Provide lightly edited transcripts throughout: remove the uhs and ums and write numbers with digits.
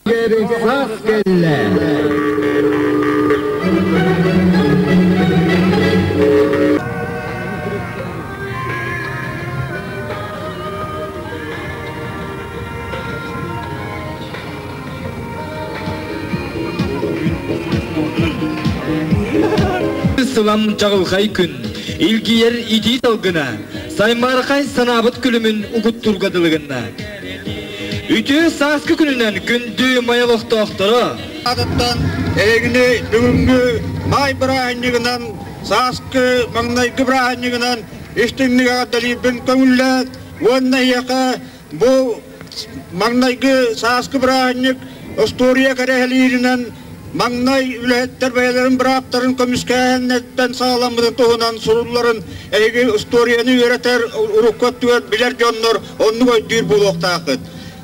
Саас кэллэ. Сылам чаҕылхай күн, илгийэр итии салгына, саймаархай санаабыт күлүмүн угуттурга дылыгынна. Үтүө сааскы күнүнэн күндү Майа олохтоохторо! Аатыттан эһигини бүгүҥҥү маай бырааһынньыгынан, сааскы маҥнайгы бырааһынньыгынан истиҥник эҕэрдэлиирбин көҥүллээт уонна эһиэхэ бу маҥнайгы сааскы бырааһынньык остуоруйа кэрэһэлииринэн маҥнай үлэһиттэр бэйэлэрин бырааптарын көмүскээһиннэриттэн саҕаламмытын туһунан сурулларын эһиги устуоруйаны үөрэтэр урукку өттүгэр билэр дьоннор оннук өйдүүр буолуохтааххыт.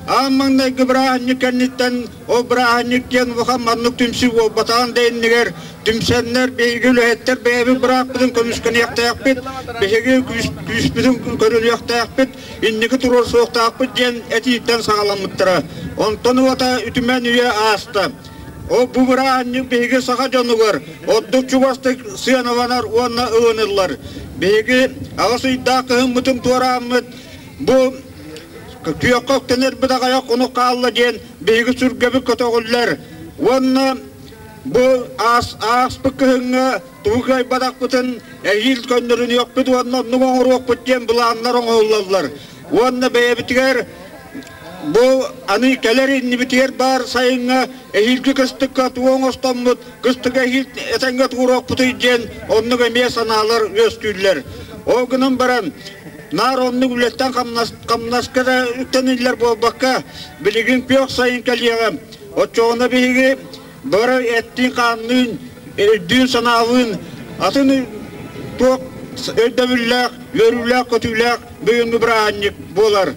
Аан маҥнайгы бырааһынньык кэнниттэн ол бырааһынньык диэн улахан маннык түмсүү буолбатаҕын да иннигэр түмсэннэр биһиги үлэһиттэр бэйэбит бырааппытын көмүскэниэхтээхпит, биһиги күүспүтүн көрүнүөхтээхпит, инники туруорсуохтаахпыт диэн этииттэн саҕаламмыттара. Онтон уота үтүмэн үйэ ааста. Ол бу бырааһынньык биһиги саха дьонугар ордук чугастык сыаналанар уонна ылыныллар. Биһиги аҕыс ыйдаах кыһыммытын туорааммыт бу күөххэ үктэнэрбит аҕыйах хонук хаалла диэн биһиги сүргэбит көтөҕүллэр уонна бу ааспыт кыһыҥҥа тугу кыайбатахпытын эһиил көннөрүнүөхпүт уонна оннук оҥоруохпут диэн былааннар оҥоһуллаллар. Уонна бэйэбитигэр бу аны кэлэр иннибитигэр баар сайыҥҥа эһиилги кыстыкка тугу оҥостоммут, кыстык эһиил этэҥҥэ туруохпутуй диэн оннук эмиэ санаалар үөскүүллэр. Ол гынан баран наар оннук үлэттэн хамнаска да үктэниллэр буолбакка, билигин күөх сайын кэлиэҕэ. Оччоҕуна биһиги бары эттиин-хаанныын, өйдүүн-санаалыын атын туох өйдөбүллээх, үөрүүлээх-көтүүлээх бүгүҥҥү бырааһынньык буолар.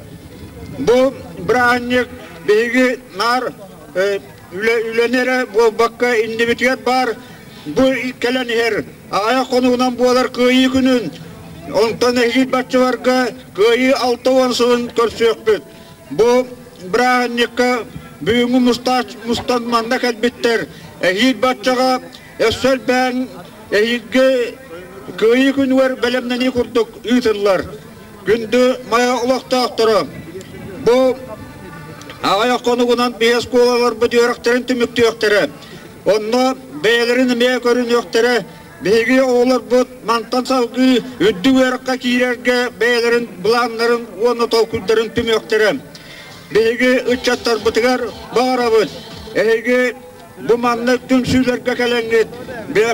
Бу бырааһынньык биһиги наар үлэни эрэ буолбакка иннибитигэр баар бу кэлэн иһэр аҕыйах хонугунан буолар Кыайыы күнүн, онтон эһиил баччаларга Кыайыы 60 сылын көрсүөхпүт. Бу бырааһынньыкка бүгүҥҥү мустан манна кэлбиттэр эһиил баччаҕа өссө элбээн эһиилги Кыайыы күнүгэр бэлэмнэнии курдук ыытыллар. Күндү Майа олохтоохторо, бу аҕыйах хонугунан биһи оскуолаларбыт үөрэхтэрин түмүктүөхтэрэ. Онно бэйэлэрин эмиэ көрүнүөхтэрэ. Биһиги оҕолорбут мантан салгыы үрдүк үөрэххэ киирэргэ бэйэлэрин былааннарын уонна толкуйдарын түмүөхтэрэ. Биһиги ыччаттарбытыгар баҕарабыт, эһиги бу маннык түмсүүлэргэ кэлэҥҥит,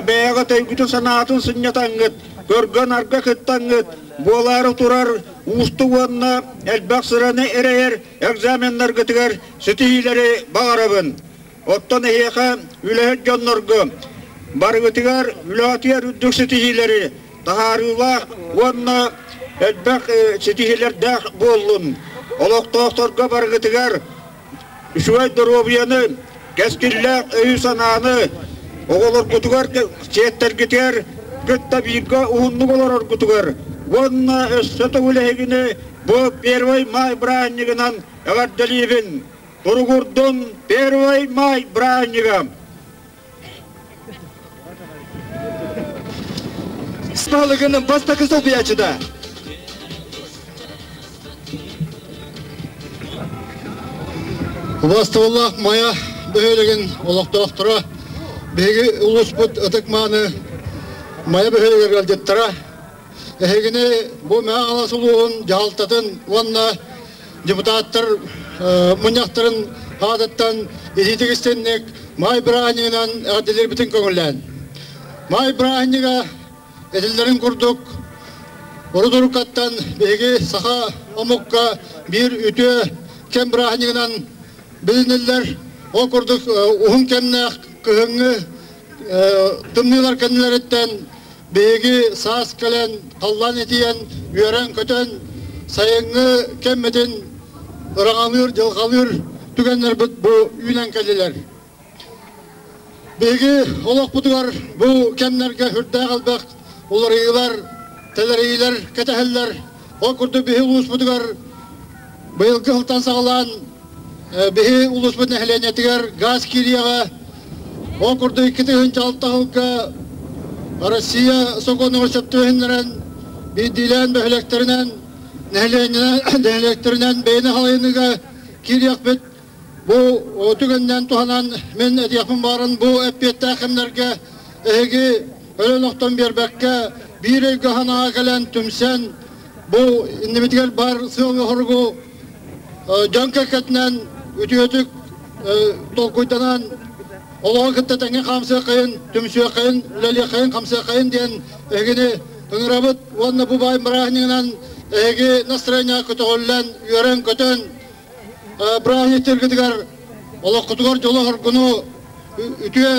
бэйэҕит өйгүтүн-санаатын сынньатаҥҥыт, көргө-нарга кыттаҥҥыт, буолаары турар уустук уонна элбэх сыраны эрэйэр экзаменнаргытыгар ситиһиилэри баҕарабын. Оттон эһиэхэ үлэһит дьоннорго барыгытыгар үлэҕитигэр үрдүк ситиһиилэри, таһаарыылаах уонна элбэх ситиһиилэрдээх буоллун. Олохтоохторго барыгытыгар үчүгэй доруобуйаны, кэскиллээх өйү-санааны, оҕолоргутугар, сиэттэргитигэр кытта бииргэ уһуннук олороргутугар уонна өссө төгүл эһигини бу Первый май бырааһынньыгынан эҕэрдэлиибин! Туругурдун Первый май бырааһынньыга! Баһылыгын бастакы солбуйааччыта. Убастыбыллаах Майа бөһүөлэгин олохтоохторо, биһиги улууспут ытык-мааны Майа бөһүөлэгэр ыалдьыттара, Эһигини бу Мэҥэ Хаҥалас улууһун дьаһалтатын уонна депутаттар мунньахтарын аатыттан итиитик истинник Маай бырааһынньыгынан эҕэрдэлиирбитин көҥүллээн. Маай бырааһынньыга этиллэрин курдук урут-уруккаттан биһиги саха омукка биир үтүө кэм бырааһынньыгынан билиниллэр. Ол курдук уһун кэмнээх кыһыҥҥы тымныылар кэннилэриттэн Биһиги саас кэлэн, халлаан итийэн, үөрэн-көтөн, сайыҥҥы кэммитин ыраҥалыыр, дьылҕалыыр түгэннэрбит бу үүнэн кэллилэр. Биһиги олохпутугар бу кэмнэргэ сүрдээх элбэх уларыйыылар, тэлэрийиилэр кэтэһэллэр. Ол курдук биһи улууспутугар быйылгы сылтан саҕалаан Биһи улууспут нэһилиэнньэтигэр газ киириэҕэ. Ол курдук 2 тыһыынча 6 сылга Россия сокуонугар сөп түбэһиннэрэн биирдиилээн бөһүөлэктэринэн, нэһилиэктэринэн бэйэни халайыныыга киириэхпит. Бу түгэнинэн туһанан мин этиэхпин баҕаран бу эппиэттээх кэмнэргэ эһиги өлөн охтон биэрбэккэ биир өйгө санааҕа кэлэн түмсэн бу иннибитигэр бар сыалы-соругу дьон кэккэтинэн үтүөтүк толкуйданан олоҕу кытта тэҥҥэ хаамсыаххайын, түмсүөххэйин, үлэлиэххэйин, хамсыаххайын диэн эһигини ыҥырабыт уонна бу баай бырааһынньыгынан эһиги настроение көтөҕүллэн, үөрэн-көтөн бырааһынньыктаргытыгар олоххутугар дьолу-соргуну үтүө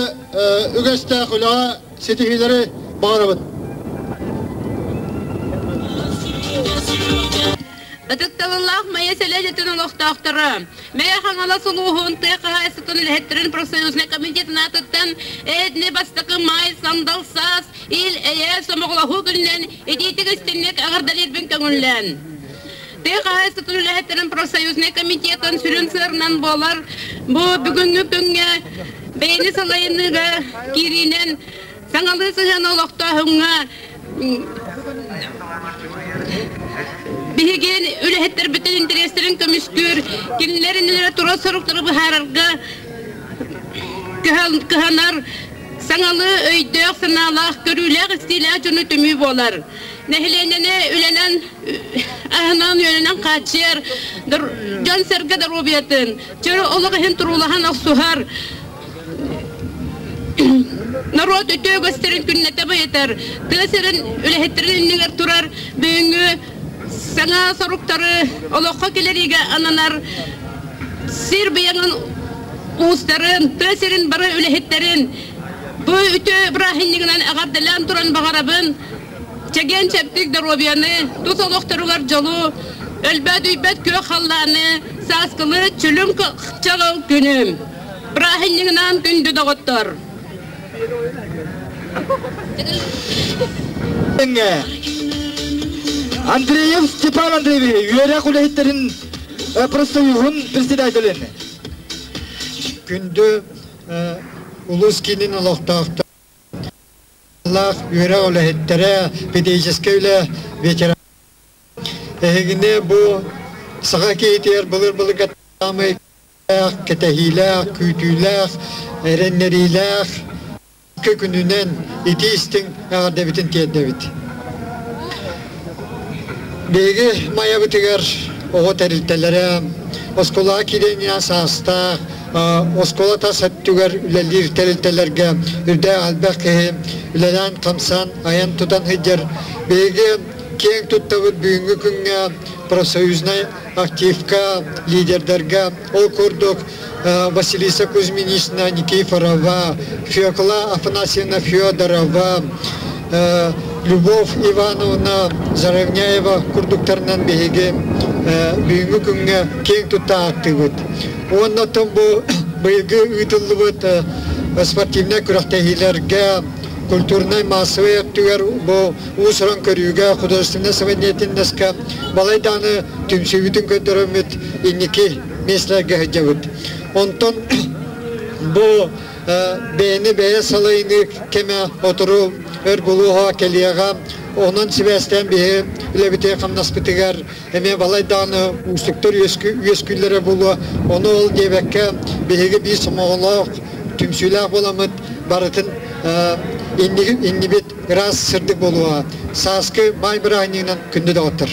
үгэстээх үлэҕэ ситиһиилэри баҕарабыт. Ытыктабыллаах Майа сэлиэнньэтин олохтоохторо, Мэҥэ Хаҥалас улууһун тыа хаһаайыстыбатын үлэһиттэрин профсоюзнай комитетын аатыттан эһэтини бастакы маай сандал саас ил эйэ сомоҕолоһуу күнүнэн итиитик истиҥник эҕэрдэлиирбин көҥүллээн. Тыа хаһаайыстыбатын үлэһиттэрин профсоюзнай комитетын сүрүн сыарынан буолар бу бүгүҥҥү күҥҥэ бэйэни салайыныыга киириинэн саҥалыы сыһыаны олохтооһуҥҥа биһиги үлэһиттэрбитин интэриэстэрин көмүскүүр, кинилэр иннилэрэ турар соруктары быһаарарга кыһанар саҥалыы өйдөөх, санаалаах, көрүүлээх-истиилээх дьону түмүү буолар. Нэһилиэнньэни үлэнэн, аһынан-үөлүнэн хааччыйар, дьон-сэргэ доруобуйатын, чөрө олох иһин туруулаһан охсуһар, норуот үтүө үгэстэрин күннэтэ байытар, тыа сирин үлэһиттэрин иннигэр турар бүгүҥҥү саҥа соруктары олоххо киллэриигэ ананар сир быйаҥын уустарын, тыа сирин бары үлэһиттэрин бу үтүө бырааһынньыгынан эҕэрдэлээн туран баҕарабын чэгиэн-чэбдик доруобуйаны, тус олохторугар дьолу, өлбөөдүйбэт күөх халлааны, сааскылы чүлүм чаҕыл күнүм. Бырааһынньыгынан күндү доҕоттор! Андреев Степан Андреевич, үөрэх үлэһиттэрин профсоюһун председателин. Күндү улуус киинин олохтоохторо, үөрэх үлэһиттэрэ, педагогическай үлэ ветеран. Эһигини бу саха киһитигэр былыр-былыргаттаамай кэтэһиилээх, күүтүүлээх, эрэннэриилээх күнүнэн итии истиҥ эҕэрдэбитин тиэрдэбит. Биһиги Майабытыгар оҕо тэрилтэлэрэ, оскуолаҕа киириэн саастаах, оскуола тас өттүгэр үлэлиир тэрилтэлэргэ үрдээх элбэх киһи үлэлээн-хамсаан, айан-тутан сылдьар. Биһиги киэҥ туттабыт бүгүҥҥү күҥҥэ профсоюзнай активка, лидердэргэ, ол курдук Василиса Кузьминична Никифорова, Фекла Афанасьевна Федорова, Любовь Ивановна Заровняева курдуктарынан биһиги бүгүҥҥү күҥҥэ киэҥ тутта ааттыыбыт. Уонна оттон бу быйылгы ыытыллыбыт спортивнай күрэхтэһиилэргэ культурнай массовай өттүгэр бу уус-уран көрүүгэ художественнай самодеятельноска балай даҕаны түмсүүбүтүн көрдөрөммүт инники миэстэлэргэ сылдьабыт. Онтон бу бэйэни бэйэ салайыныы кэмэ отору өр булуоһа кэлиэҕэ. Онон сибээстээн биһи үлэбитигэр хамнаспытыгар эмиэ балай даҕаны уустуктар үөскүүллэрэ буолуо. Ону ол диэбэккэ биһиги биир сомоҕолоох, түмсүүлээх буоламмыт барытын иннибит ыраас сырдык буолуоҕа. Сааскы маай бырааһынньыгынан күндү доҕоттор!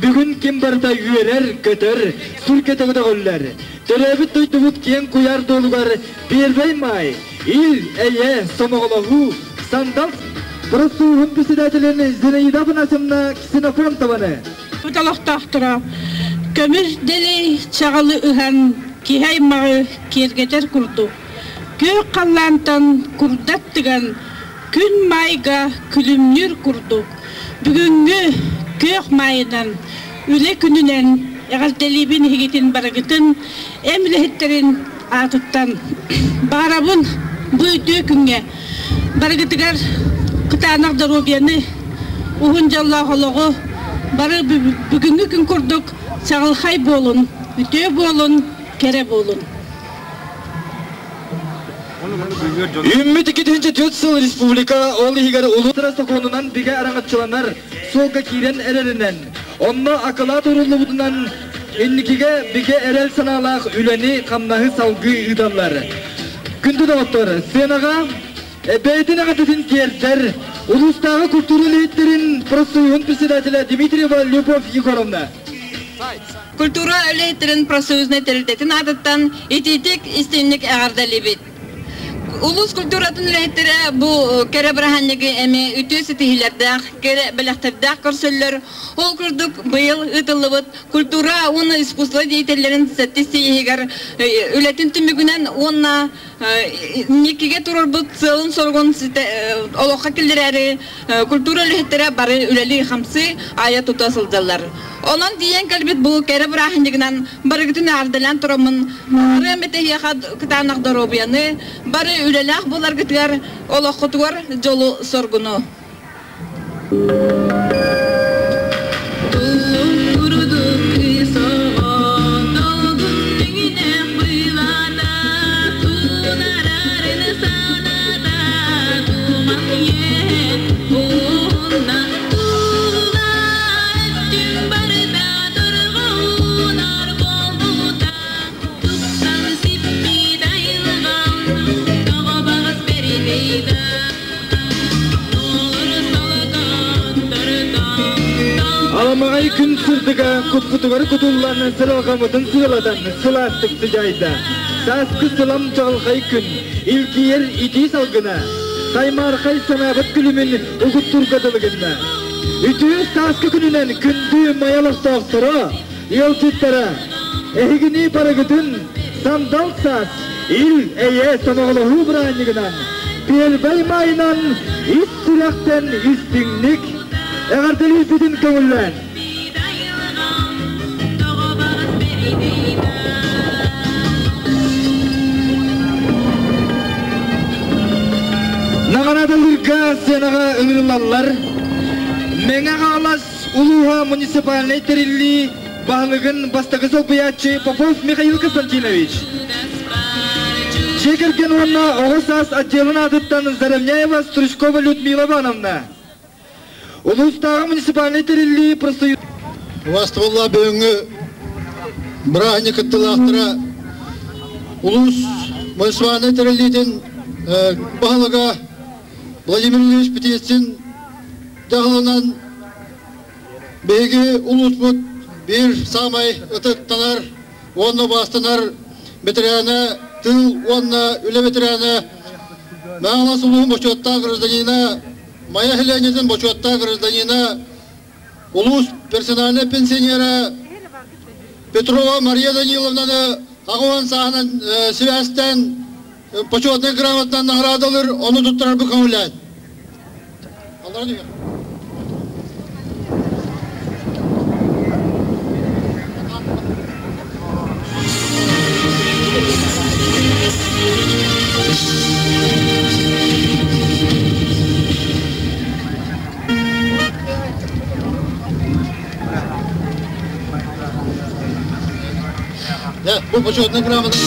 Бүгүн ким барыта үөрэр, көтөр, сүргэтэ көтөҕүллэр. Төрөөбүт дойдубут киэҥ куйаар дуолугар Первый май, ил, эйэ, сомоҕолоһуу, сандал профсоюһун председателин Зинаида Афанасьевна Ксенофонтованы. Олохтоохторо көмүс дэлэй чаҕылы ыһан киһи аймаҕы киэргэтэр курдук күөх халлаантан курдат тыган күн маайга күлүмнүүр курдук бүгүҥҥү күөх маайынан үлэ күнүнэн эҕэрдэлиибин иһигитин барыгытын эм үлэһиттэрин аатыттан баҕарабын бу үтүө күҥҥэ барыгытыгар кытаанах доруобуйаны уһун дьоллоох олоҕу бары бүгүҥҥү күн курдук. чаҕылхай буолун, үтүө буолун, кэрэ буолун. Үүммүт 2004 сыл республика ол иһигэр улуус сокуонунан бигэ араҥаччыланар суолга киирэн эрэринэн, онно акылаат ууруллубутунан инникигэ бигэ эрэл санаалаах үлэни-хамнаһы салгыы ыыталлар. Күндү доҕоттор, сценаҕа бэйэтин аҕатытын тиэрдэр улуустааҕы культура үлэһиттэрин профсоюһун председателэ Дмитриева Любовь Егоровна. Культура үлэһиттэрин профсоюзнай тэрилтэтин аатыттан итиитик истиҥник эҕэрдэлиибит. Улуус культуратын үлэһиттэрэ бу кэрэ бырааһынньыгы эмиэ үтүө ситиһиилэрдээх, кэрэ бэлэхтэрдээх көрсөллөр. Ол курдук быйыл ыытыллыбыт культура уонна искусство деятеллэрин сэттис съеһигэр үлэтин түмүгүнэн уонна Никигэ турарбыт сыалын-соругун олоххо киллэрээри культура үлэһиттэрэ бары үлэлии-хамсыы, айа-тута сылдьаллар. Онон тиийэн кэлбит бу кэрэ бырааһынньыгынан барыгытын эҕэрдэлээн тураммын, ырыам этэһиэхэ кытаанах доруобуйаны, бары үлэлээх буоларгытыгар, олоххутугар дьолу-соргуну. Аламаҕай күн сырдыга куппутугар кутуллан сыралҕаммытын сыалатан сылаастык сыдьаайда. Сааскы сылам чаҕылхай күн, илгийэр итии салгына, саймаархай санаабыт күлүмүн угуттурга дылы гынна. Үтүө сааскы күнүнэн күндү Майа олохтоохторо, ыалдьыттара, эһигини барыгытын сандал саас Ил эйэ сомоҕолоһуу бырааһынньыгынан, Пиэрбэй маайынан ис сүрэхтэн истиҥник эҕэрдэлиирбитин көҥүллээн! Наҕараадалыырга сценаҕа ыҥырыллаллар Мэҥэ Хаҥалас улууһа муниципальнай тэриллии баһылыгын бастакы солбуйааччы Попов Михаил Константинович, дьиэ кэргэн уонна оҕо саас отделын аатыттан Заровняева Стручкова Людмила Ивановна, улуустааҕы муниципальнай тэриллии профсоюз Убастыбылла бүгүҥҥү бырааһынньык кыттыылаахтара улуус муниципальнай тэриллиитин баһылыга Владимир Ильич Птицын дьаһалынан Биһиги улууспут биир саамай ытыктанар уонна убаастанар бэтэрээнэ, тыыл уонна үлэ бэтэрээнэ, Мэҥэ улууһун бочуоттаах гражданина, Майа нэһилиэнньэтин бочуоттаах гражданина, улуус персональнай пенсионера Петрова Мария Даниловнаны 80 сааһынан сибээстээн почетнай грамотанан наҕараадалыыр, ону туттарарбы көҥүллээн. Бу почетная грамота.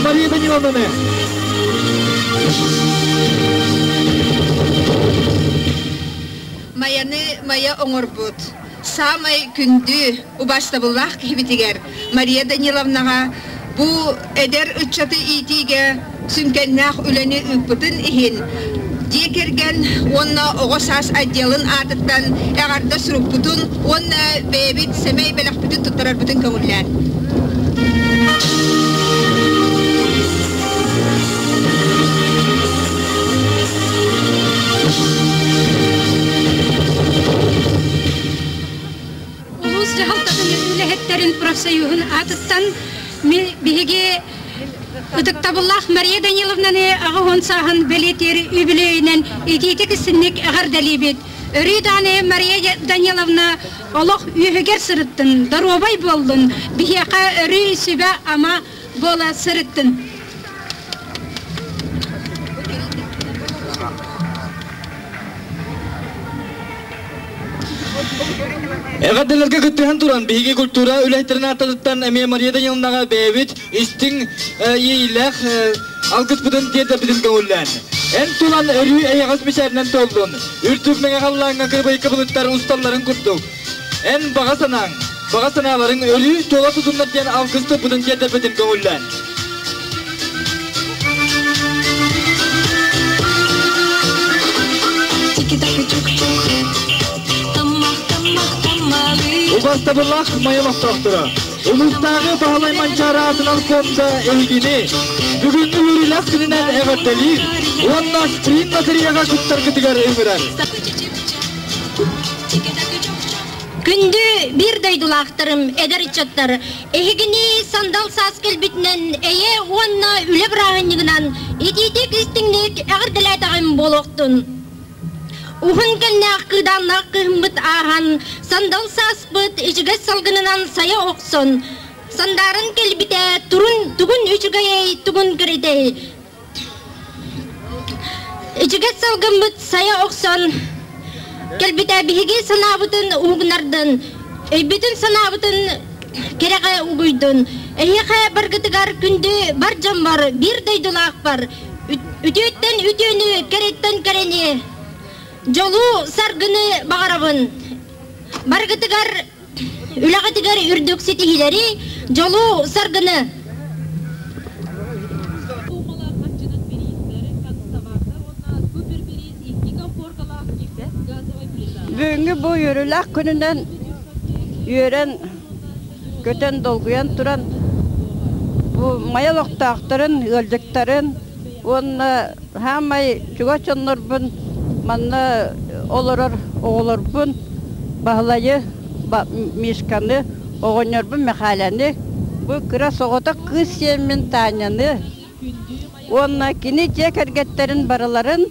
Мария Даниловнаны. Майаны мая оҥорбут саамай күндү убаастабыллаах киһибитигэр Мария Даниловнаҕа бу эдэр ыччаты иитиигэ сүҥкэннээх үлэни ыыппытын иһин дьиэ кэргэн уонна оҕо саас отделын аатыттан эҕэрдэ сурукпутун уонна бэйэбит сэмэй бэлэхпитин туттарарбытын көҥүллээн. Улуус дьаһалтатын үлэһиттэрин профсоюһун аатыттан биһиги Ытыктабыллаах Мария Даниловнаны 80 сааһын бэлиэтиир үбүлүөйүнэн итиитик истинник эҕэрдэлиибит. Өрүү даҕаны Мария Даниловна олох үөһүгэр сырыттын, доруобай буоллун, биһиэхэ өрүү сүбэ-ама буола сырыттын. Эҕэрдэлэргэ кыттыһан туран, биһиги культура үлэһиттэрин ааттарыттан эмиэ Мария Даниловнаҕа бэйэбит истиҥ иэйиилээх алгыспытын тиэрдэрбитин көҥүллээн. Эн тулан өрүү эйэҕэс мичээринэн туоллун, үрдүк мэҥэ халлааҥҥа кырбайка былыттар усталларын курдук. Эн баҕа санааҥ, баҕа санааларыҥ өрүү туола тутуннар диэн алгыс тылбытын тиэрдэрбитин көҥүллээн. Убастабыллаах Майа олохтоохторо, улуустааҕы Баһылай Манчаары аатынан фонда эһигини бүгүҥҥү үөрүүлээх күнүнэн эҕэрдэлиир уонна спринт лотереяҕа кыттаргытыгар ыҥырар. Күндү биир дойдулаахтарым, эдэр ыччаттар, эһигини сандал саас кэлбитинэн эйэ уонна үлэ бырааһынньыгынан итиитик истиҥник эҕэрдэлээтэҕим буолуохтун. Уһун кэмнээх кыыдааннаах кыһыммыт ааһан, сандал сааспыт ичигэс салгынынан сайа охсон, сандааран кэлбитэ турун тугун үчүгэйэй, тугун кэрэтэй. Ичигэс салгыммыт сайа охсон кэлбитэ биһиги санаабытын уһугуннардын, өйбүтүн-санаабытын кэрэҕэ угуйдун. Эһиэхэ баргытыгар күндү бар дьоммор, биир дойдулаахпар үтүөттэн үтүөнү, кэрэттэн кэрэни, дьолу, саргыны баҕарабын. Баргытыгар үлэҕитигэр үрдүк ситиһиилэри, дьолу, саргыны! Бүгүҥҥү бу үөрүүлээх күнүнэн үөрэн, көтөн, долгуйан туран бу Майа олохтоохторун, ыалдьыттарын уонна Саамай чугас дьоннорбун манна олорор оҕолорбун Баһылайы, Мишканы, оҕонньорбун Мэхээлэни, бу кыра соҕотох кыыс сиэммин Таняны уонна кини дьиэ кэргэттэрин барыларын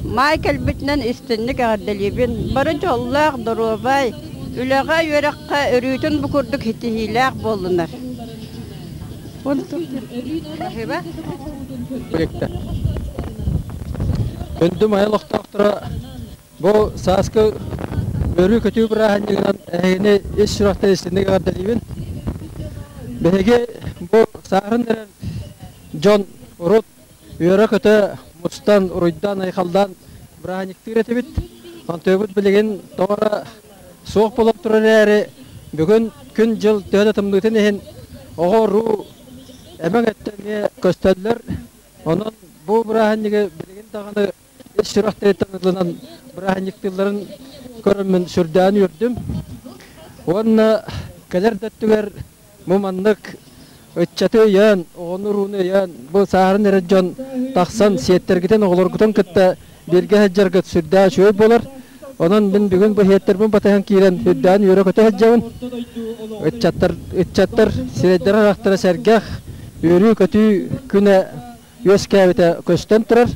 маай кэлбитинэн истинник эҕэрдэлиибин. Бары дьоллоох, доруобай, үлэҕэ, үөрэххэ өрүүтүн бу курдук ситиһиилээх буоллунар. Күндү Майа олохтоохторо, бу сааскы үөрүү-көтүү бырааһынньыгынан эһигини ис сүрэхтэн истиҥник эҕэрдэлиибин. Биһиги бу сааһыран эрэр дьон урут үөрэ-көтө мустан, уруйдаан-айхаллаан бырааһынньыктыыр этибит. Онтуйбут билигин тоҕо эрэ суох буолан турар эрээри, бүгүн күн-дьыл төһө да тымныытын иһин оҕо-уруу эмэҥ өттө эмиэ көстөллөр. Онон бу бырааһынньыгы билигин даҕаны ис сүрэхтэриттэн ылынан бырааһынньыктыылларын көрөммүн сүрдээн үөрдүм. Уонна кэлэр да өттүгэр бу маннык ыччаты өйөөн, оҕону-урууну өйөөн, бу сааһыран эрэр дьон тахсан сиэттэргитин, оҕолоргутун кытта бииргэ сылдьаргыт сүрдээх үчүгэй буолар. Онон мин бүгүн бу иһиэттэрбин батыһан киирэн үрдээн үөрэ-көтө сылдьабын. Ыччаттар, ыччаттар сирэйдэрэ-харахтара сэргэх, үөрүү-көтүү күнэ үөскээбитэ көстөн турар.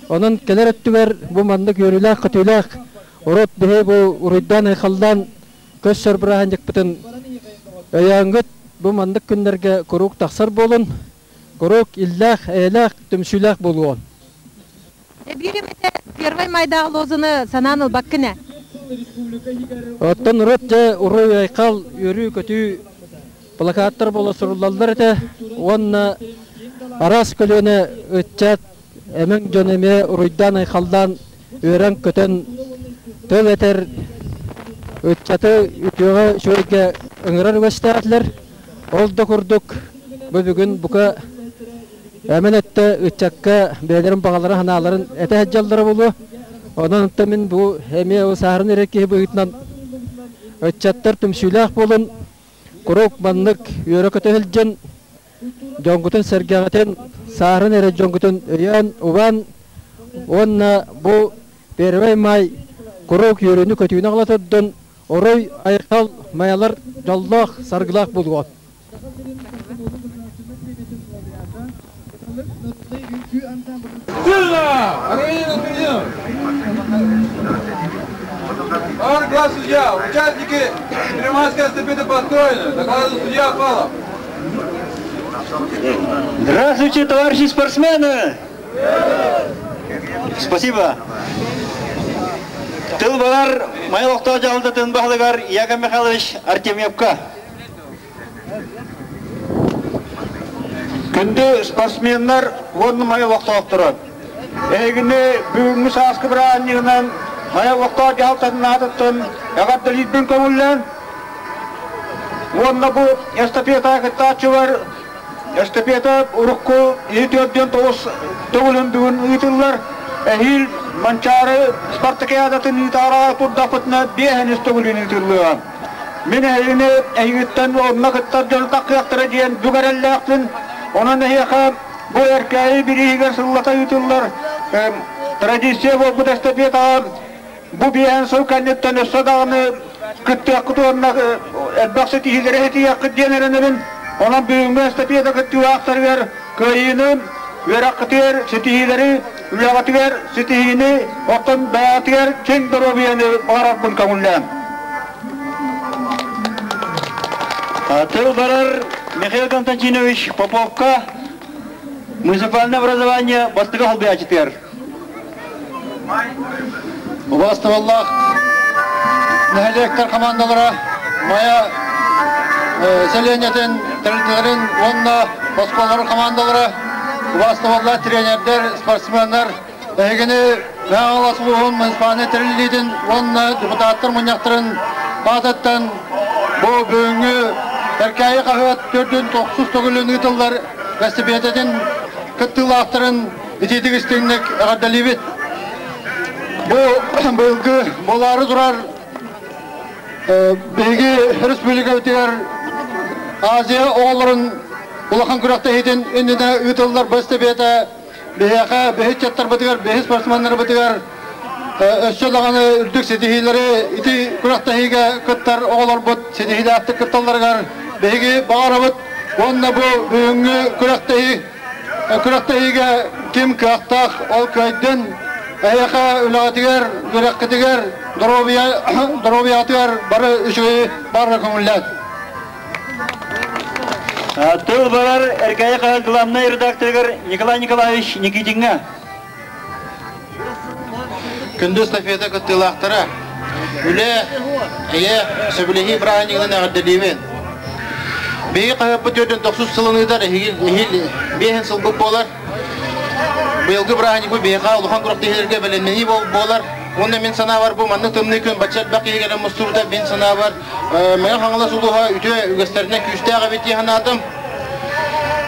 Онон кэлэр өттүгэр бу маннык үөрүүлээх-көтүүлээх урут биһи бу уруйдаан-айхаллаан көссөр бырааһынньыкпытын өйөөҥҥүт бу маннык күннэргэ куруук тахсар буолун, куруук иллээх, эйэлээх, түмсүүлээх буолуоҕун. Биир эмэтэ Первай майдааҕы лозуну санаан ылбаккын ээ. Оттон урут дьэ уруй-айхал, үөрүү-көтүү плакаттар буола суруллаллар этэ уонна араас көлүөнэ ыччат эмэҥ дьон эмиэ уруйдаан-айхаллаан үөрэн-көтөн тыл этэр ыччаты үтүөҕэ үчүгэйгэ ыҥырар үгэстээхтэр. Ол да курдук бу бүгүн бука эмэн өттө ыччакка бэйэлэрин баҕаларын санааларын этэ сылдьаллара буолуо. Онон онтон мин бу эмиэ сааһыран эрэр киһи быһыытынан ыччаттар түмсүүлээх буолун, куруук маннык үөрэ-көтө сылдьан дьоҥҥутун-сэргэҕитин, сааһыран эрэр дьоҥҥутун өйөөн, убаан уонна бу Первый май куруук үөрүүнү-көтүүнү аҕала турдун, орой айхал майалар дьоллоох, саргылаах буолуо. Глаз судья, участники Первомайской эстафеты построены. Докладывает судья Павлов. Здравствуйте, товарищи спортсмены! Спасибо. Тыл барар Майа олохтоох дьаһалтатын баһылыгар Яков Михайлович Артемьевка. Күндү спортсменнар уонна Майа олохтоохторо! Эһигини бүгүҥҥү сааскы бырааһынньыгынан Майа олохтоох дьаһалтатын аатыттан эҕэрдэлиирбин көҥүллээн уонна бу эстафетаҕа кыттааччылар эстафета урукку 249 төгүлүн бүгүн ыытыллар. Эһиил Манчаары спартакиадатын ыытаара турдахпытына биэһинис төгүлүн ыытыллыаҕа. Мин эһигини эһигиттэн онно кыттар дьону таххыахтара диэн бүк эрэллээхпин. Онон эһиэхэ бу Эркээйи бирииһигэр сыллата ыытыллар традиция буолбут эстафетаҕа бу биэһэн сыл кэнниттэн өссө даҕаны кыттыаххыт уонна элбэх ситиһиилэри ситиһиэххит диэн эрэнэбин. Онон бүгүҥҥү эстафета кыттыылаахтарыгар кыайыыны, үөрэххитигэр ситиһиилэри, үлэҕитигэр ситиһиини, оттон бэйэҕитигэр чиҥ доруобуйаны баҕарарбын көҥүллээҥ. Тыл барар Михаил Константинович Поповка муниципальное образование бастакы холбуйааччытыгар. Убаастабыллаах нэһилиэктэр командалара Майа сэлиэнньэтин тэрилтэлэрин уонна оскуолаларын командалара, убаастабыллаах тренердэр, спортсменнар, эһигини Мэҥэ улууһун муниципальнай тэриллиитин уонна депутаттар мунньахтарын аатыттан бу бүгүҥҥү Эркээйи хаһыат төрдүн тохсус төгүлүн ыытыллар эстипиэтэтин кыттыылаахтарын итиитик истиҥник эҕэрдэлиибит. Бу быйылгы буолаары турар биһиги республикабытыгар Азия оҕолорун улахан күрэхтэһиитин иннинэ ыытыллар бу эстафета биһиэхэ, биһи ыччаттарбытыгар, биһи спортсменнарбытыгар өссө даҕаны үрдүк ситиһиилэри ити күрэхтэһиигэ кыттар оҕолорбут ситиһиилээхтик кытталларыгар биһиги баҕарабыт уонна бу бүгүҥҥү күрэхтэһии Күрэхтэһиигэ ким кыахтаах, ол кыайдын. Эһиэхэ үлэҕитигэр, үөрэххитигэр, доруобуйа, доруобуйаҕытыгар бары үчүгэйи барыга көҥүллээн. Тыл барар Эркээйи хаһыат главнай редакторыгар Николай Николаевич Никитиҥҥа. Күндү эстафета кыттыылаахтара, үлэ, эйэ, сөбүлэһии бырааһынньыгынан эҕэрдэлиибин. Биһиги хаһыаппыт төрдүн тохсус сылын ыытар, эһиги эһиил биэһин сылбыт буолар. Быйылгы бырааһынньыкпыт биһиэхэ улахан күрэхтэһиилэргэ бэлэмнэнии буолар. Уонна мин санаабар бу маннык тымныы күн бачча элбэх киһи кэлэн мустубута мин санаабар Мэҥэ Хаҥалас улууһа үтүө үгэстэринэн күүстээх эбит дии санаатым.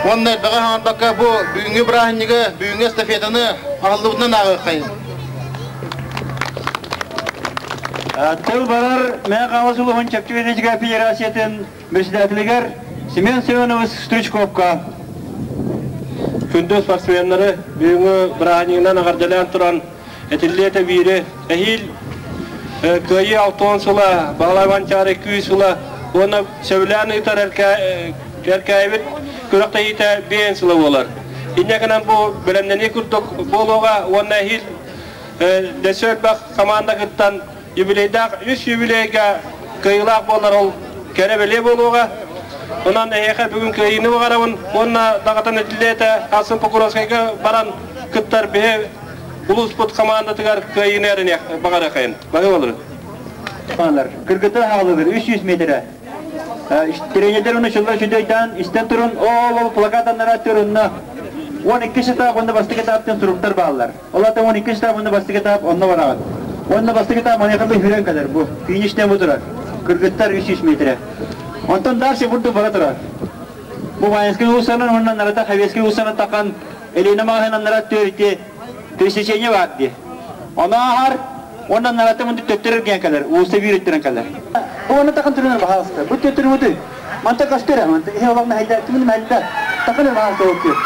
Уонна элбэҕи хаҥарбакка бу бүгүҥҥү бырааһынньыгы, бүгүҥҥү эстафетаны аһыллыбытынан ааҕыаххайын. Тыл барар Мэҥэ Хаҥалас улууһун чэпчэки атлетика федерациятын председателигэр Семен Семенович Стручковка. Күндү спортсменнары бүгүҥҥү бырааһынньыгынан эҕэрдэлээн туран этиллиэ биири эһиил Кыайыы 60 сыла, Баһылай Манчаары күүс сыла уонна сөбүлээн ыытар Эркээйибит күрэхтэһиитэ биэн сыла буолар. Инньэ гынан бу бэлэмнэнии курдук буолуоҕа уонна эһиил дөссө элбэх команда кыттан юбилейдаах үс юбилейга кыайыылаах буолар ол кэрэ бэлиэ буолуоҕа. Онон эһиэхэ бүгүн кыайыыны баҕарабын уонна даҕатан этиллиэ этэ Арсен Покровскайга баран кыттар биһи улууспут хамаандатыгар кыайыыны эрэниэх баҕарыахайын. Баһыы болурун. Кыргыттар хаалыгыр 300 метрэ. Тренердер уну чылла үчүдөйдаан истэн турун, ол ол плакатаннара турунна. 12 этап онно бастакы этаптан суруктар бааллар. Ол ата 12 этап онно бастакы этап онно бараҕыт. Онно бастакы этап маныаха хүрэн кэлэр бу. Фиништен бу турар. Кыргыттар 300 метрэ. Онтон дальше бурду бара турар. Бу воинский уулуссанан уонна нарата Хавецкий уулуссанан тахан Элина маҕаһыын аннара төрүтү пересечение баар дии. Ону ааһар уонна аннарата мунду төттөрү эргийэн кэлэр, уулусса биир өттүнэн кэлэр. Уонна тахан түрүнэр баһаалыста. Бу төттөрү бутуй. Манта көстөр манта иһи олох мэһэйдэ, түмүн мэһэйдэ. Тахан баһаалыста ол түр.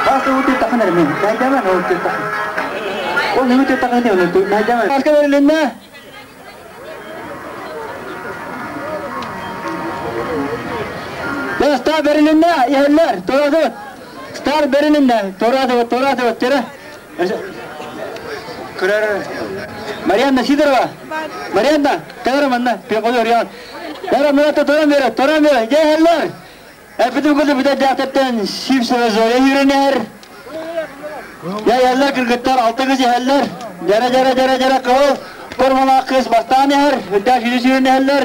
Баһаалыста ол түр тахан эрэ мен. Мэһэйдэмэн ол түр тахан. Ол нөҥү түр тахан ол түр мэһэйдэмэн. Аска берилинне. Стар берилинне, иһэллэр, тураатыбыт. Стар берилинне, тураатыбыт, тураатыбыт, тире. Көрөр. Марианна Сидорова. Марианна, кэлэр манна, пеходу Риан. Бара мына туран бере, туран бере, иһэллэр. Эпитим курдук бүтэрдээхтэртэн Сивцева Зоя үүрэнэр. Я иһэллэр, кыргыттар, алта кыз иһэллэр. Жара жара жара жара кыл формалаах кыз бастаан иһэр, үрдээх сүүрү сүүрүн иһэллэр.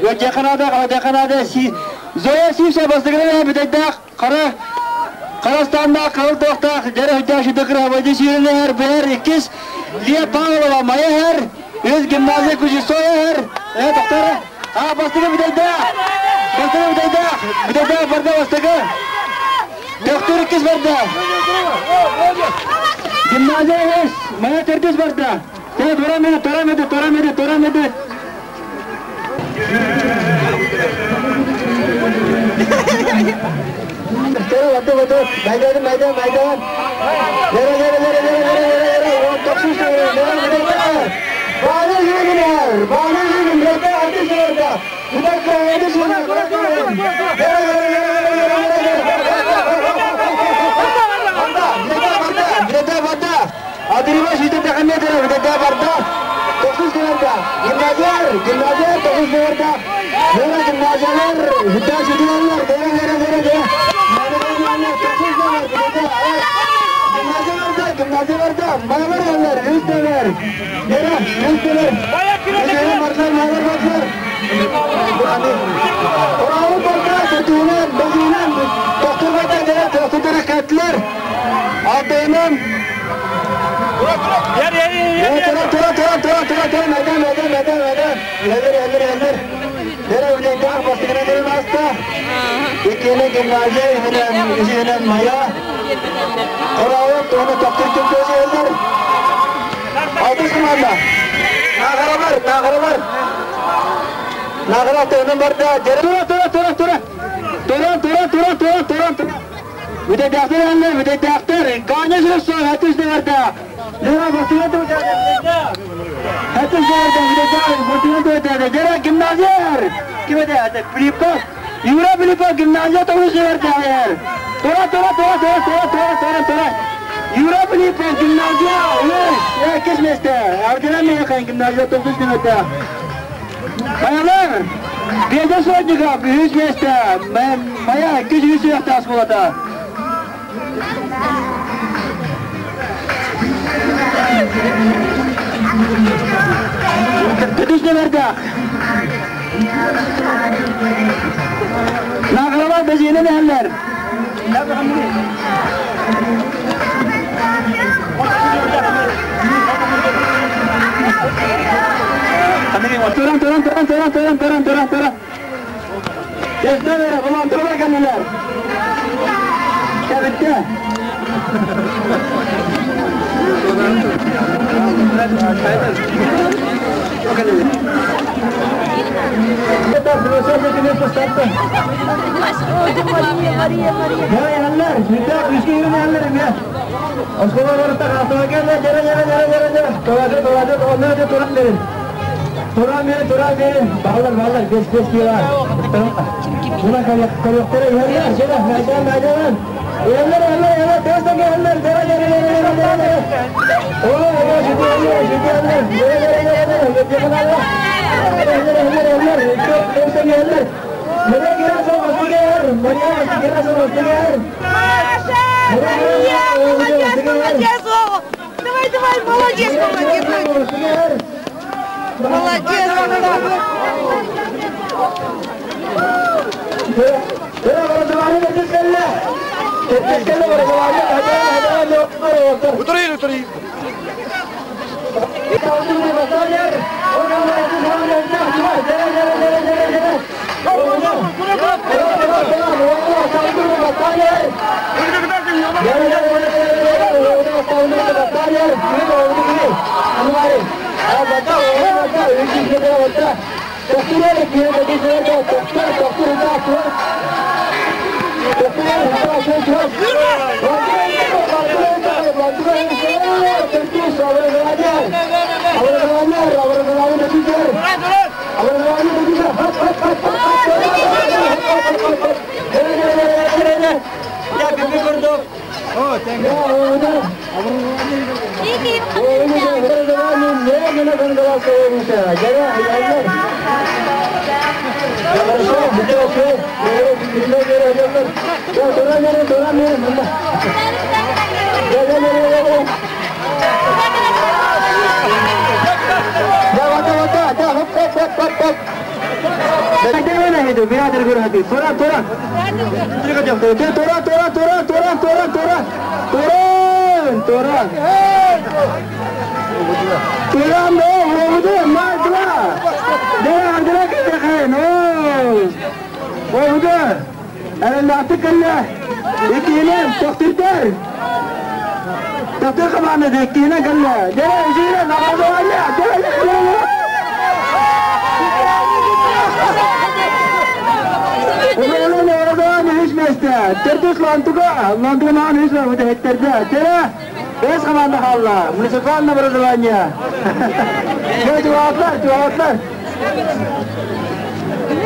Ыадьаханаада, халадьаханаада си Зоя Сивса бастыгынан бүтэйдээх хара Харастааннаах кыл туохтаах дьара үрдээх сүдэ кыраһабайды сүүрүн иһэр, бэһэр иккис Лия Павлова Майа иһэр, үс гимназия Кузнецова иһэр. Э, тохтор. А, бастыгы бүтэйдээх. Бастыгы бүтэйдээх. Бүтэйдээх барда бастыгы. Төхтүр иккис барда. Гимназия үс, Майа төрдүс барда. Тура мedi, тура мedi, тура мedi, тура мedi. Тура, ваты, ваты, майдан, майдан, майдан. Лера, лера, лера, лера, лера, лера, лера, токсуз, лера, лера, Баны жүргүнер, баны жүргүн, лера, аты жүргүн. Кудакка, аты жүргүн, лера, лера, лера, лера, лера, лера. Бирде барда. Адырыма жүйті тақаметрі, бирде барда. Тоқсыз барда. Гимназиялар, гимназиялар тоқсыз барда. Лера гимназиялар, хүдда жүйтілерлер, лера, лера, лера, лера. Гимназия барда, гимназия барда. Маялар geldiler, yüz döner. Lera, yüz döner. Lera, marklar, mayalar, marklar. Orağın barda, kötüğünen, bezüğünen, doktor barda, lera, doktor kayıttılar. Altayından. Yer yer yer yer. Тура, тура, тура, тура, тура, тура, майдан, майдан, майдан, майдан. Елдер, елдер, елдер. Лера, үлейдақ, бастығына келін аста. Икені гимназия, үхінен мая. Құрауып, оны тоқтыр көзі елдер. Алтыз команда. Нағара бар, нағара бар. Нағара төнін барда. Тура, тура, тура, тура. Тура, тура, тура, тура, тура, тура. Бүдәдәхтер әлле, бүдәдәхтер. Каня жүрсі, әтіс де барда. Лера, бастығына Әтіс де барда, бүдәдәхтер, бастығына өтеді. Лера, гимназия. Ким еді? Филиппов. Юра Филиппов, гимназия тоғыз барда. Тура, тура, тура, тура, тура, тура, тура, тура. Юра Филиппов, гимназия. Үш, кес месте. Ардена Мейхан, гимназия тоғыз минутта. Баялар, Беде Сотников, үш месте. Мая, 200 үш осколата. Төтүс нөмердә. Нағыралар безене нәлләр. Туран, туран, туран, туран, туран, туран, туран, туран. Тестер, булан туран кәлләр. Кәбетте. Молодец, молодец, Вова! Давай, давай, молодец, молодец! Молодец! Утырын, утырын. көрөтө, биратер көрөтө. Тора, тора. Тора, тора, тора, тора, тора, тора. Тора, тора. Тора, no, оводы, май, два. Дера, дера, кехен, о. Оводы. Эрэллээхтик кэллэ. Иккиһинэн тохтурдар. Тохтур командата иккиһинэн кэллэ. Дьэ, үсүһүнэн образование. Управление образования үс миэстэ. Төрдүс Лантуга, Лантуганаан үс бүтэһиттэрдэ. Дьэ, бэс команда хаалла. Муниципальное образование. Дьэ, чугаһатлар, чугаһатлар.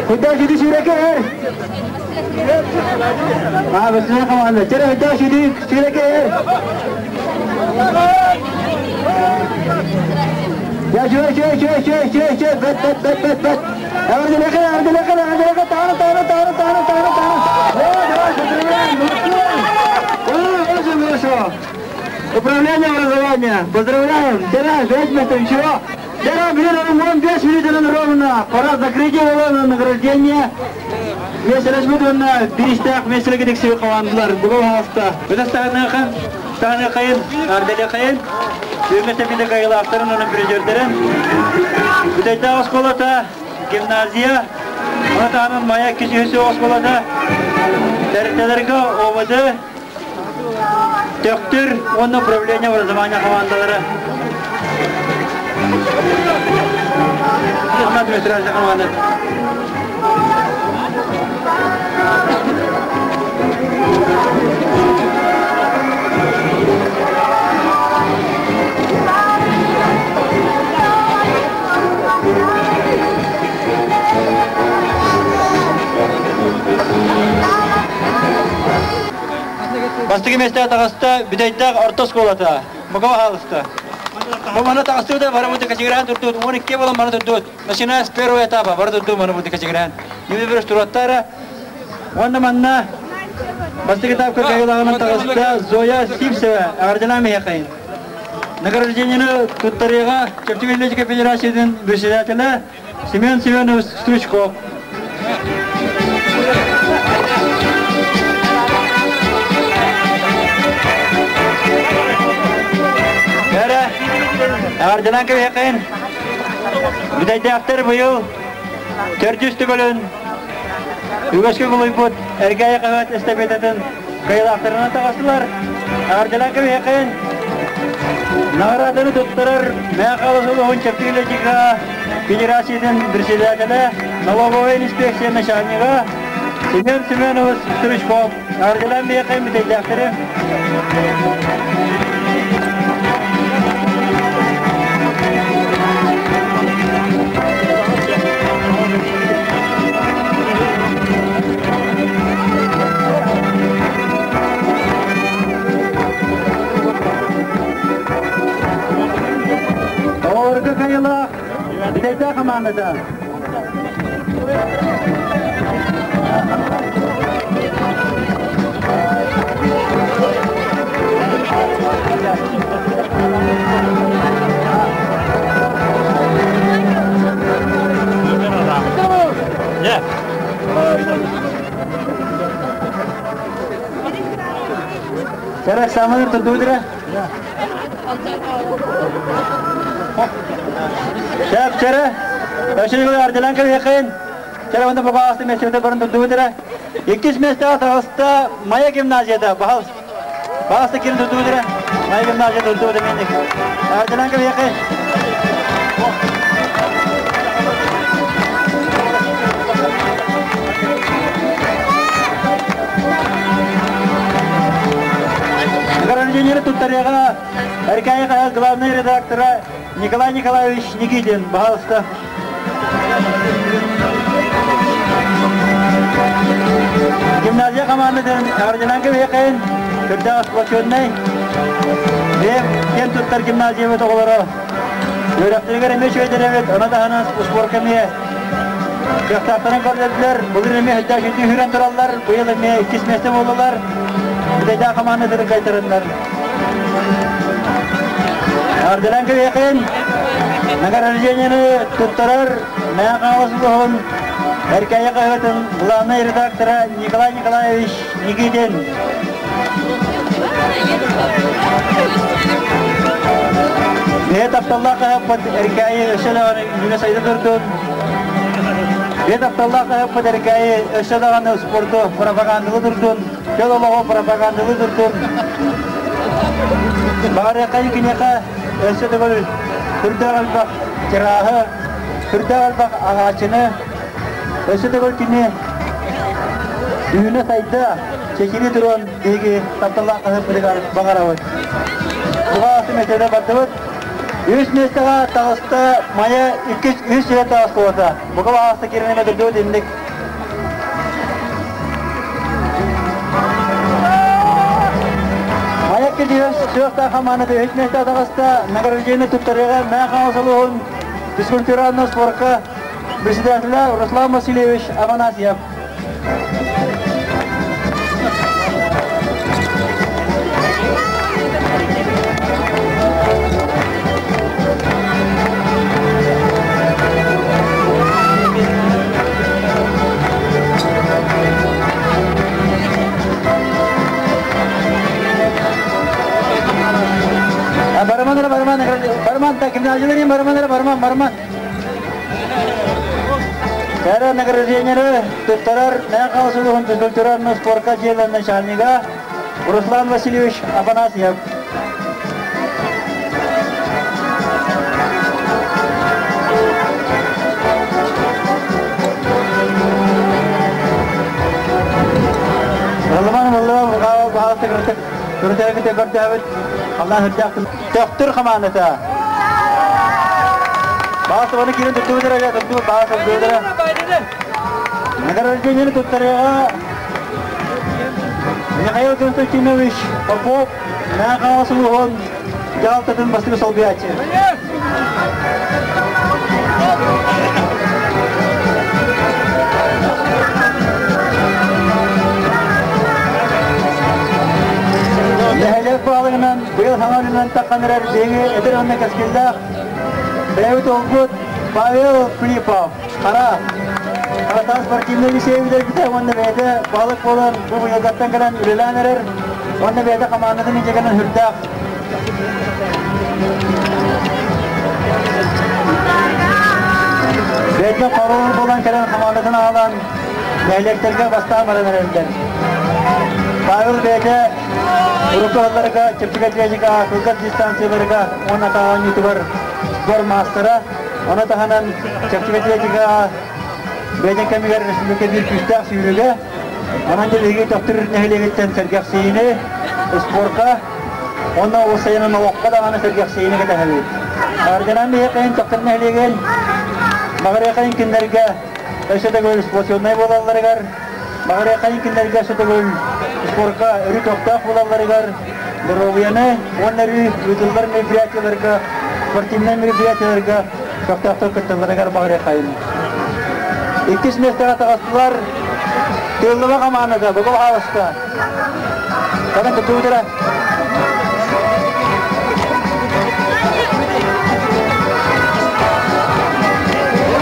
Куда сюда сүүрэкэ эр. А, бэсинэ команда. Чэрэ, куда сюда сүүрэкэ эр. Я чуэ, чуэ, чуэ, чуэ, чуэ, чуэ, бэт, бэт, бэт, бэт, бэт. Эрделеке, эрделеке, эрделеке, тары, тары, тары, тары, тары, тары. О, давай, поздравляем, молодцы. О, очень хорошо. Управление образования. Поздравляем. Вчера, 5 месяцев, ничего. Вчера, блин, он 5 минут ровно. Пора закрытие на награждение. Меселеш биристээх меселеге тиксиби командалар буга хаста. Бөтө станыхан, станы кайын, ардele кайын. Бүгүн бите кайылаактарын onun призердерин. Бүтәйтә осколата, гимназия, Оны Мая кишisi осколата, тәртелерге ОВД, Төктүр, оны управление образования командалары. Администрация команды. Бастыгы месте тағаста бидайттақ орто школата. Мукава халыста. Бу мана тағастыда бары бу качыгран туртут, 12 бола мана туртут. Начиная с первого этапа, бары туртут мана бу качыгран. Юби бир тураттара. Онна манна бастыгы этапка кайылагынан тағаста Зоя Сипсева, Ардена Мехайын. Награждениені туттарыға Чепчик Атлетика Федерацияның председателі Семен Семенович Стручков. Бәрі, ардынан кебекин. Бидайдақтар быйыл төрдүс түгөлін Үгөскө кулуйбут эргәй кабат эстафетатын кыйлактарына тагастылар. Ардынан кебекин. Награданы туттарар Мәхалысулуһун Чепчик Атлетика Федерацияның председателі, налоговая инспекция начальнига Семен Семенович Стручков. Ардынан бекин бидайдақтары. Орга кайыла, бидайда командада. Чарак саманыр турдудура. Шәп, чара. Өшүгө арделан кебекин. Чара онда буга асты месте барын турдудура. Иккис месте атаста Мая гимназияда бахал. Басты кирин турдудура. Мая гимназияда турдудура мендик. Арделан кебекин. Награждение туттарыга Эркай главный редактора Николай Николаевич Никитин. Пожалуйста. Гимназия командатын Арджананка бекин, Түрдә сплоченный. Бем, кем туттар гимназия бет оголоро. Йөрәктергә эме шөйдеребет, ана да ана спортками. Кыхтартарын көрдүлөр, булыр эме хәтта шүтү хүрен тураллар, быйыл эме иккис месте болдулар. Бидә командадыр кайтарыннар. Арделан кебекин, награждениені туттарар, Мәғауызлығын Эркээйи хаһыатын главнай редактора Николай Николаевич Никитин. Бэйэ тапталлаах хаһыаппыт Эркээйи өссө даҕаны үүнэ сайда турдун. Бэйэ тапталлаах хаһыаппыт Эркээйи өссө даҕаны спорду пропагандалыы турдун, чөл олоҕу пропагандалыы турдун. Баҕарыаххайын киниэхэ өссө төгүл үрдээх элбэх тираһы, үрдээх элбэх аҕааччыны, өссө төгүл кини үүнэ-сайда, чэчирии туруон биһиги тапталлаах хаһыаппытыгар баҕарабыт. Буҕаасы миэстэтэ бардыбыт. Үс миэстэҕэ таҕыста Майа иккис үс сирэ таҕыста Бука баҕаста киирэн эмэ инник. Майа килиһин сүөхтаах хамаанаты үс миэстэ таҕыста награждение туттарыаҕа Мээх Хаҥалас физкультурального спорка председателя Руслан Васильевич Афанасьев. Барыман барыман барыман та гимназияларын барыман барыман барыман Кэрэ награждениелары туттарар Мэҥэ улууһун физкультуральнай спорка дьиэлэрин начальнига Руслан Васильевич Афанасьев. Рылыман Мыллыва баһаалыста кыртык көрүтэргите көрдөһөбүт. Аллаһ үрдээх Төхтүр хамаандата. Баасыбаны киирэн туттубут эрэ, туттубут баас туттубут Награждениени туттарыаҕа Михаил Константинович Попов Мэҥэ улууһун дьаһалтатын бастакы солбуйааччы. Нэһилиэк баалыгынан быйыл саҥа үлэнэн таххан эрэр биһиги эдэр уонна кэскиллээх бэйэбит уолбут Павел Филиппов Хара Харатаан спортивнай лицей бүтэрбитэ уонна бэйэтэ баһылык буолан бу быйылгаттан кэлэн үлэлээн эрэр уонна бэйэтэ хамаандатын илдьэ кэлэн сүрдээх Бэйэтэ хоруол буолан кэлэн хамаандатын аҕалан нэһилиэктэргэ бастаан баран эрэллэр. Павел бэйэтэ урукку сылларга чэпчэки атлетикаҕа, кылгас дистанцияларга уонна атах оонньуутугар спорт маастара. Ону таһынан чэпчэки атлетикаҕа бэйэтин кэмигэр республика биир күүстээх сүүрүгэ. Онон биһиги Төхтүр нэһилиэгиттэн сэргэхсийиини спорка уонна уопсайынан олоххо даҕаны сэргэхсийиини кэтэһэбит. Ардынан биһиэхэ Төхтүр нэһилиэгин Маҕарыахайын кинилэргэ өссө төгүл спортивнай буолалларыгар, Маҕарыахайын кинилэргэ өссө төгүл спорка өрүү көхтөөх буолалларыгар, доруобуйаны уонна өрүү ыытыллар мероприятиеларга, спортивнай мероприятиеларга көхтөөхтөр кытталларыгар баҕарыахайын. Иккис миэстэҕэ таҕыстылар Тыыллыма хамаандата Богов Хаалыска. Кэлэн кыттыбыттара.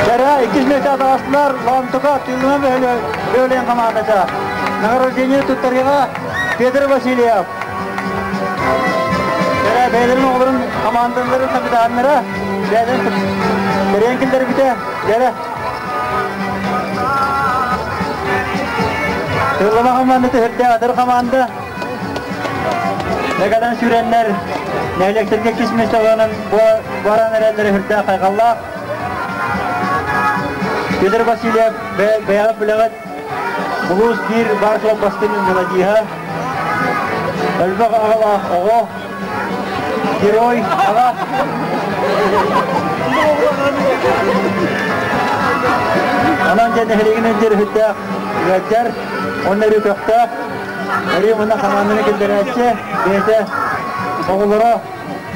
Кэрэ иккис миэстэҕэ таҕыстылар Лоомтука Тыыллыма бөһүөлэгин хамаандата. Награждение туттарыыга Петр Васильев. Кэрэ бэйэлэрин оҕолорун хамаандаларын капитаннара бэйэлэрин тэрийэн киллэрбитэ. Кэрэ Тыллама хамаанда түһэрдэ адыр хамаанда. Мегадан сүүрэннэр нэһилиэктэргэ кис миэстэлэринэн баран эрэллэри үрдээх хайҕаллаах. Петр Васильев бэйэҕит билэҕит улуус биир баар суох бастыҥ мелодиһа, элбэх аҕалаах оҕо, герой аҕа. Онон дьэ нэһилиэгинэн дьиэ ыалдьар, уонна өрүү көхтөөх, өрүү мунна хамаанданы киллэрээччи, бэйэтэ оҕолоро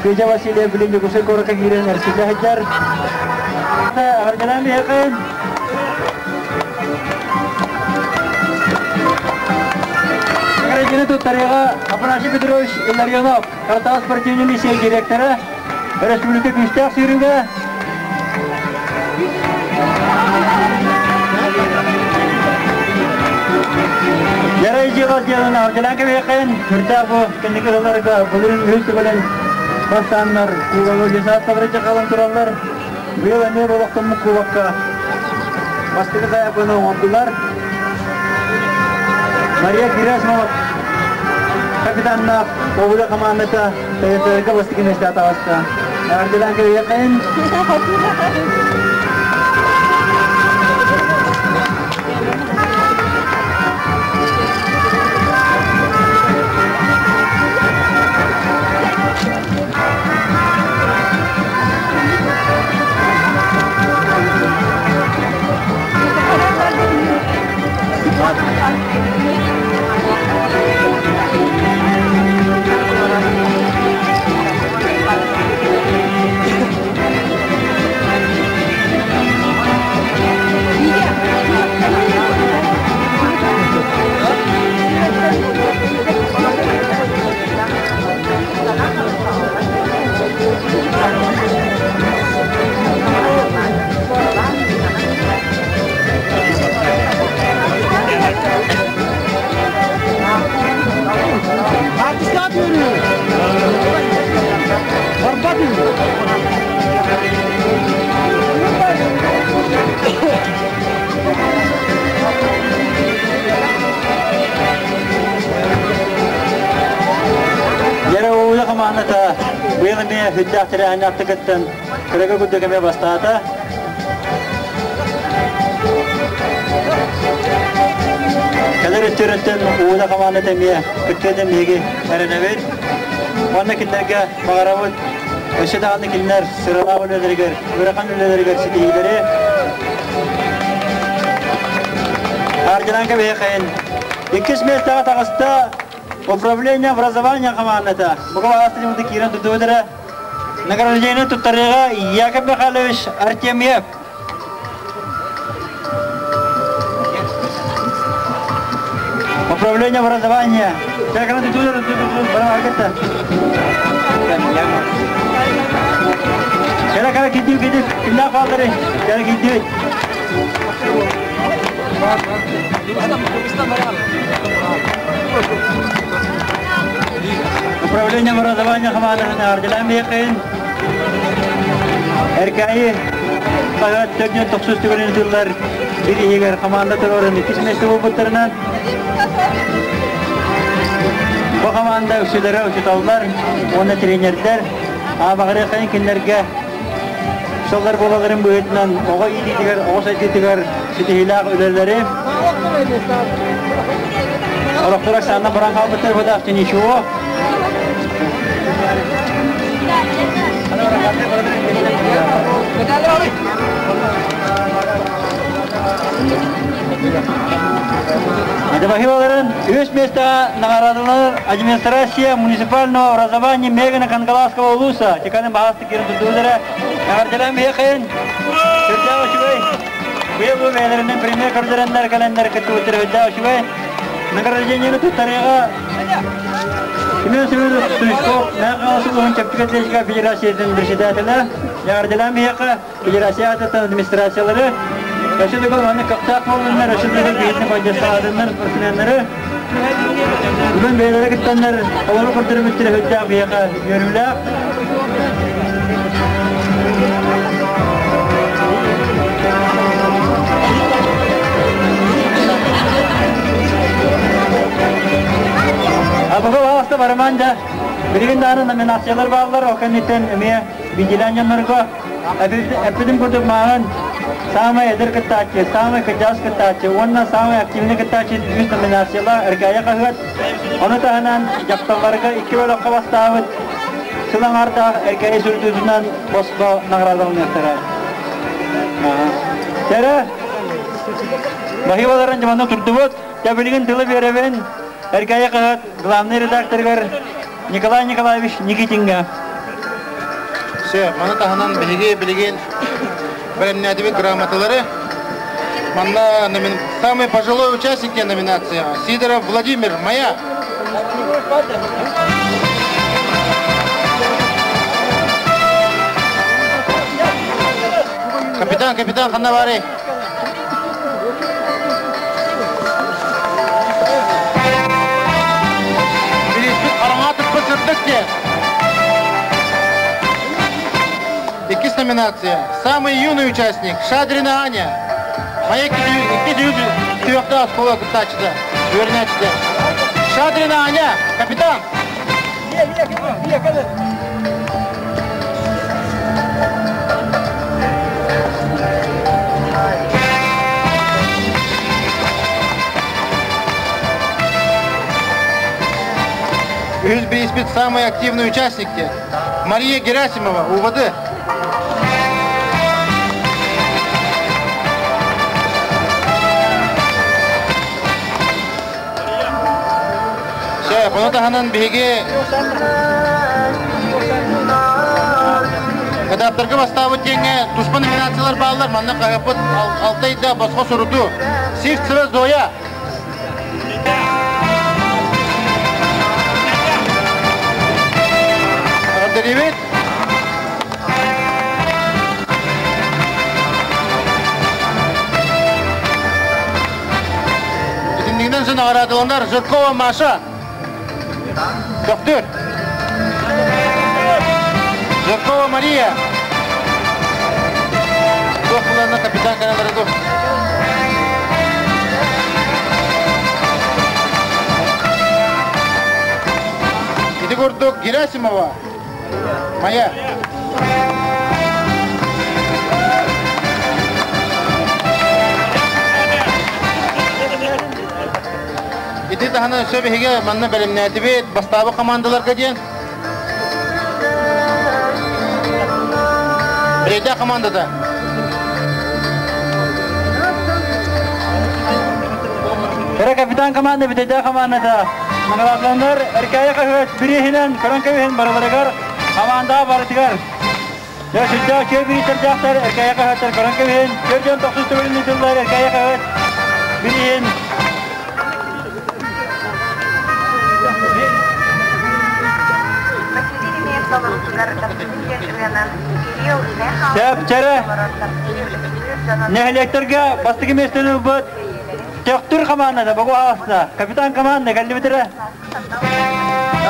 Петя Васильев билин Дьокуускай куоракка киирэн эрчиллэ сылдьар. Аргынан биһиэхин Награждение туттарыыга Афанасий Петрович Илларионов, Картал спортивный лицей директора, Республика күүстээх сүүрүүгэ. Ярай дьыала дьыаланы ардылаан кэбиһиэххэйин, үрдээх бу кэнники сылларга былырыын үһүс төгүлүн бастааннар кубогы десант хаалан тураллар. Быйыл эмиэ олохтоммут кубокка бастакы заявканы оҥордулар. Мария Герасимова капитаннаах Обуля командата ТСРга бастакы миэстэ таҕыста. Ардылаан кэбиһиэххэйин. Дьэрэ уула хамаандата быйыл эмиэ сүрдээх тэрээһиннээхтик кыттан кырага курдук эмиэ бастаата. Кэлэр өттүрүттэн уула хамаандата эмиэ кыттыа биһиги эрэнэбит. Уонна кинилэргэ баҕарабыт өссө даҕаны кинилэр сыралаах үлэлэригэр, ыарахан үлэлэригэр ситиһиилэри. Ардинанка биһиэхэйин иккис миэстэҕэ таҕыста Управление образования хамаандата. Бука баҕастыгымыты киирэн тутуутара. Награждение туттарыыга Яков Михайлович Артемьев. Управление образования. Кара кара кидиу кидиу кимнәк калдыры? Кара кидиу. Управление образования хамаанатын ардылаан биэхин Эркээйи хаһыат төрдүн тохсус түгэнин тыллар bir иһигэр команда террорун иккис миэстэ буолбуттарынан бу команда үксүлэрэ учууталлар уонна тренердэр аабаҕырыаххайын кинилэргэ сыллар буолалларын быһыытынан оҕо иитиитигэр, оҕо сайдыытыгар ситиһиилээх үлэлэри Олохтор Оксана баран хаалбыттар быдаахчы ничего. Адыбахилаларын үс места наградалар администрация муниципального образования Мегана Кангаласского улуса. Теканы баһасты кирин тутуулара. Наградалар мехин. Сүрдээх үчүгэй. Быйыл бу бэйэлэринэн премьер көрдөрөннөр кэлэннэр кыттыбыттар үрдээх үчүгэй. Награждениены туттарыыга Семен Семенович Стручков, Мэхэ улууһун чэпчэки атлетика федерациятын председателэ, Наградалар миэхэ Федерация аатыттан администрациялары, өссө төгүл маннык көхтөөх буоллуннар, өссө төгүл биһиги поддержкалаатыннар спортсменнары. Бүгүн бэйэлэрэ кыттаннар олору көрдөрүмүттэрэ сүрдээх биһиэхэ үөрүүлээх. Абыгы баҕаста барымаан да, билигин даҕаны номинациялар бааллар, ол кэнниттэн эмиэ виделяннарга Эппитим курдук мааҕын саамай эдэр кыттааччы, саамай кырдьаҕас кыттааччы уонна саамай активнай кыттааччы үс номинациялаах Эркээйи хаһыат. Ону таһынан дьахталларга икки бөлөххө бастаабыт сыл аҥаардаах Эркээйи сүрдүүтүнэн босхо наҕараадаланыахтара. Сэрэ, баһыыбаларын дьомону турдубут. Дьэ билигин тылы биэрэбин Эркээйи хаһыат главный редакторыгар Николай Николаевич Никитиҥҥа. Все, маны таһынан биһиги билигин бэлэмнээтибит грамоталары. Манна самый пожилой участник номинация Сидоров Владимир, моя. Капитан, капитан, ханна барый? диэн. Иккис номинация. Самый юный участник Шадрина Аня. Моя икки түөхтэ оскуола кыттааччыта, үөрэнээччитэ. Шадрина Аня, капитан! Үһүс бирииспит самый активный участник Мария Герасимова, УВД. Сөп, ону таһынан биһиги Этаптарга бастаабыт диэҥҥэ туспа номинациялар бааллар. Манна хаһыаппыт алта ыйда босхо сурутуу. Сивцева Зоя. Эҕэрдэлиибит. Итиннигинэн сын наҕараадаланар Жиркова Маша. Төхтүр. Жиркова Мария. Туох буланна капитан каналары ду. Ити курдук Герасимова Майя. Ити таһынан өссө биһиги манна бэлэмнээтибит бастаабы командаларга диэн. Бирейдэ командата. Кыра капитан команда бүтэйдээх командата. Наҕараадаланар Эркээйи хаһыат бирииһинэн көрөн кэбиһин барыларыгар хамаандаҕа барытыгар. Дьэ сүрдээх үчүгэй бириистэрдээхтэр Эркээйи хаһыаттар көрөн кэбиһин. Көрдөн тохсус төгүлүн ыытыллар Эркээйи хаһыат бирииһин. Сөп, чэрэ. Нэһилиэктэргэ бастакы миэстэни ылбыт Төхтүр командата богу ааста. Капитан команда кэллибитирэ.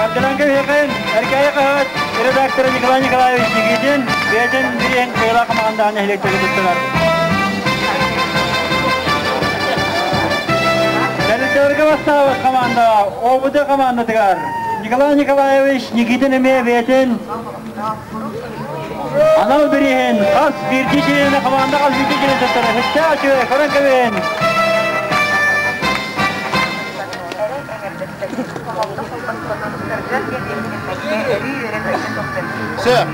Ардыланга үһэкин, Эркээйи хаһыат редактора Николай Николаевич Никитин бэйэтин бириэн кыайылаах командаҕа нэһилиэктэргэ туттарар. Тэрилтэлэргэ бастаабыт команда ОБД командатыгар Николай Николаевич Никитин эмиэ бэйэтин Анал бирииһин хас биирдии чилиэнэ команда хас биирдии чилиэн туттара. Хүчтээх үчүгэй, көрөн кэбиһин. Сөп.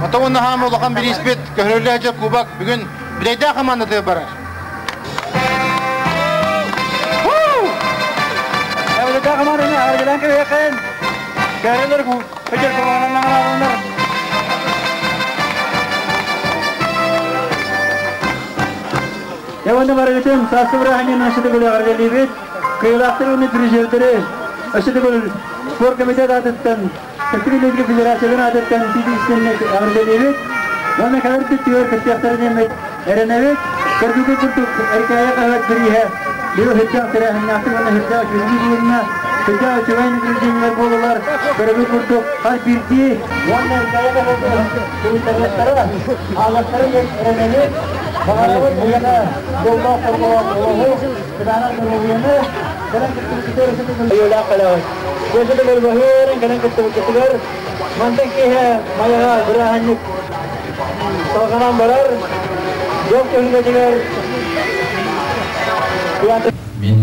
Ото уонна хаама улахан бирииспит көһөрүллэ кубок бүгүн Бүтэйдээх командатыгар барар. Бүтэйдээх команданы аргылаан кэбиһэххин. Кэрэлэр Петер кубогынан Яваны барыгытын сааскы бырааһынньын өссө төгүл эҕэрдэлиибит. Кыайыылаахтар уонна призердери өссө төгүл спорт комитет аатыттан, Сэтти федерациятын аатыттан тиийсинник эҕэрдэлиибит. Уонна кэлэр түттүгэр кыттыахтарын эмит эрэнэбит. Көрбүкүт курдук Эркээйи хаһыат бирииһэ быйыл сүрдээх тэрээһиннээхтик уонна сүрдээх үчүгэйдик булунна. Сүрдээх үчүгэй награждениелар буолалар. Көрөбүт курдук хас биирдии уонна Эркээйи хаһыат суруйтарыахтара, ааллахтара диэн эрэнэбит. Баҕарабыт эйиэхэ дьоллоох сорҕолоох олоҕу, кытаанах доруобуйаны, кэлэн кыттыбыккытыгар өйүүлээх кэлэҕит. Өссө төгүл баһыырын кэлэн кыттыбыккытыгар мантан киэһэ Майаҕа бырааһынньык салҕанан барар. Дьол түһүлгэтигэр Мин